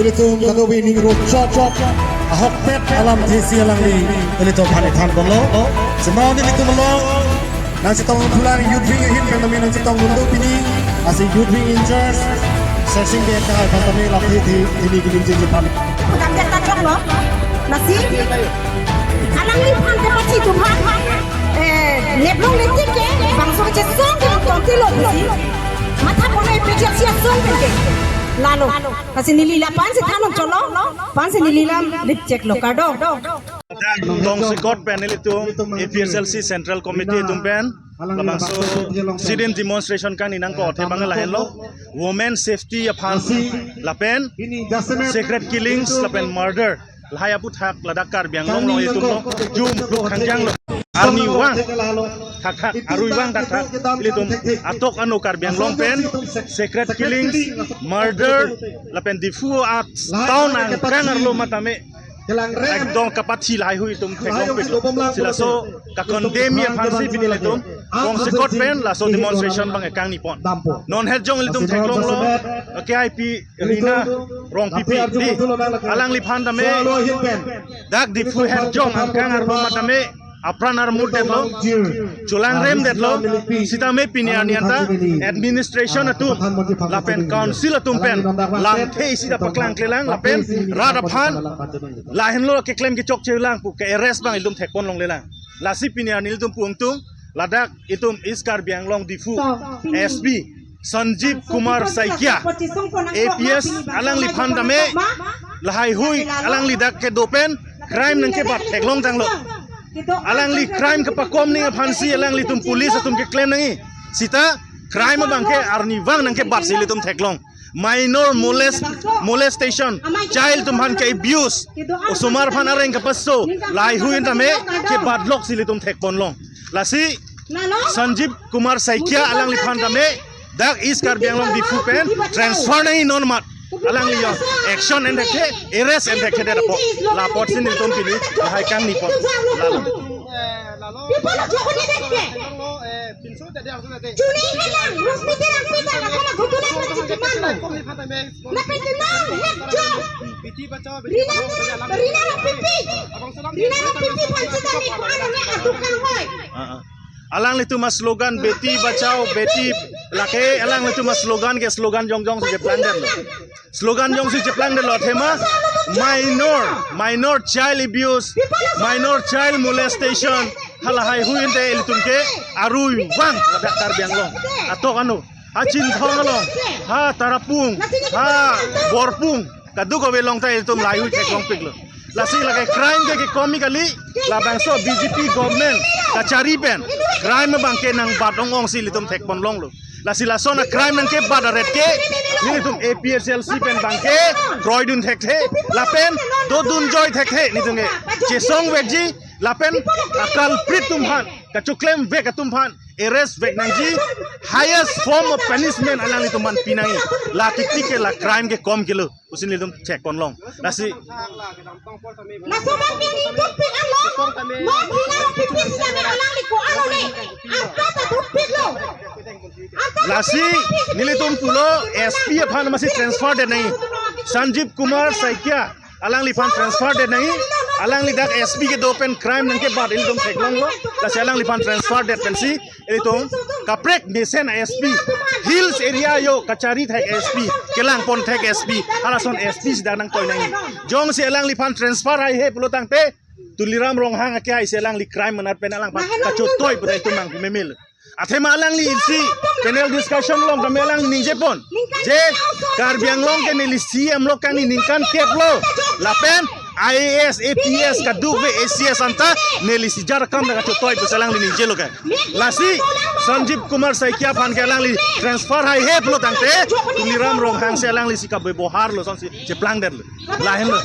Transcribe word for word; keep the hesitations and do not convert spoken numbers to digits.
Ilitum kadokave ning rochok ahokpet alamthe si alangli ilitum aphan thanponlo. Sema ilitum lo nangchetongthulang youth wing ahin pen tame nangchetongdun do pini. Lasi youth wing in charge Sersing Bey kahai aphan tame lapu thi thini kilim cheji aphan. Pudam jata choklo. Lasi alangliphan ke pachi atum aphan, eh, neplongle tik ke bangso kechesong ke tongtilo pusi matha pon-e pejak sia song ke lalo. Lasi neli la-an si thannon cholo, la-an si neli lam lip check lo kardom. Tongsekot pen ilitum A P H L C Central Committee atum pen labangso sit-in demonstration kangni nangkok athe abang lahenlo, women safety aphan lapen secret killings lapen murder lahai aputhak ladak Karbi Anglong along ilitum lo jum pluk khangjanglong. Arnivang thakthak, aruivang thakthak ilitum atok ano Karbi Anglong pen secret killings, murder lapen Diphu a town angkang arlo matame ekdom kapathi lahai hui atum theklongpiklo. Si laso ka-condemn aphan si pini ilitum Tongsekot pen laso demonstration abang kangni pon. Non het jong ilitum theklonglo, K I P Rina Rongpipi, di alangliphan tame dak Diphu het jong angkang arlo matame apran armut detlo, cholangrem detlo, sitame pini arni anta administration atum lapen council atum pen lamthe isi ta paklangklelang lapen rat aphan lahenlo keklem kechokchelang pu ke-arrest abang ilitum thekponlonglelang. Lasi pini arni ilitum pu ingtung, ladak itum East Karbi Anglong Diphu S P Sanjeev Kumar Saikia, A P S, alangliphan tame lahai hui alangli dak kedo pen crime nangkebat theklongtanglo. Alangli crime kepakom ning aphan si alanglitum police atum keklem nangji. Sita crime abang ke arnivang nangkebat si ilitum theklong. Minor molest, molestation, child atum aphan ke-abuse, osomar aphan areng kepaso, lahai hui tame kebatlok si ilitum thekponlong. Lasi Sanjeev Kumar Saikia alangliphan tame dak East Karbi Anglong Diphu pen transfer nangji non mat. Alangli jong action enthekthe, arrest enthekthe det apot. La apot si nelitum pini lahai kangni pon. Lalo. Chuni helang, Rosmiti Rangpi ta lakola ghutulang pachitiman lo. Lapen non het jong Rina, Rina Rongpipi. Rina Rongpipi aphan sitame ko-an anke aduk kanghoi. Ah, ah. Alanglitum a-slogan Beti Bachao, Beti, lake alanglitum a-slogan ke slogan jongjong si cheplang detlo. Slogan jongsi cheplang detlo athema minor, minor child abuse, minor child molestation, halahai hui ante ilitum ke aruivang ladak Karbi Anglong atok ano, ha Chinthong along, ha Tarapung, ha Borpung, kadokave along ta ilitum lahai hui theklongpiklo. Lasi lake crime ke kekomi kali, labangso B J P government kachari pen crime abang ke nangbat ong-ong si ilitum thekponlonglo. Lasi lason a-crime nangkebat aret ke nelitum A P H L C pen abang ke kroidun thekthe lapen dodunjoi thekthe nelitum ke chesongvekji lapen a-culprit atum aphan, kachoklem vek atum aphan arrest vek nangji, highest form of punishment alanglitum aphan pinangji. La titik ke la crime kekom kelo pusi nelitum thekponlong. Lasi laso abang ke nelitum pi along, Lasi nelitum pulo S P aphan masi transfer det nangji. Sanjib Kumar Saikia alangliphan transfer det nangji. Alangli dak S P kedo pen crime nangkebat ilitum theklonglo. Lasi alangliphan transfer det pensi ilitum kaprek mesen S P, Hills area yo kachari thek S P, kelangpon thek S P, halason S P si dak nangtoi nangji. Jongsi alangliphan transfer haihe pulo tangte, Tuliram Ronghang akehai si alangli crime manat pen alangphan kachotoi pura itum mang memil. Athema alangli isi panel discussion along kami alang ningjepon je Karbi Anglong ke neli C M lo kangni ningkan kep lo. Lapen I A S, I P S kadokave A C S anta neli si jar akam dak kachotoi pusi alangli ningjelo ke. Lasi Sanjib Kumar Saikia aphan ke alangli transfer haihe pulo tangte Tuliram Ronghang si alangli si kabebohar lo sonsi cheplang detlo. Lahenlo.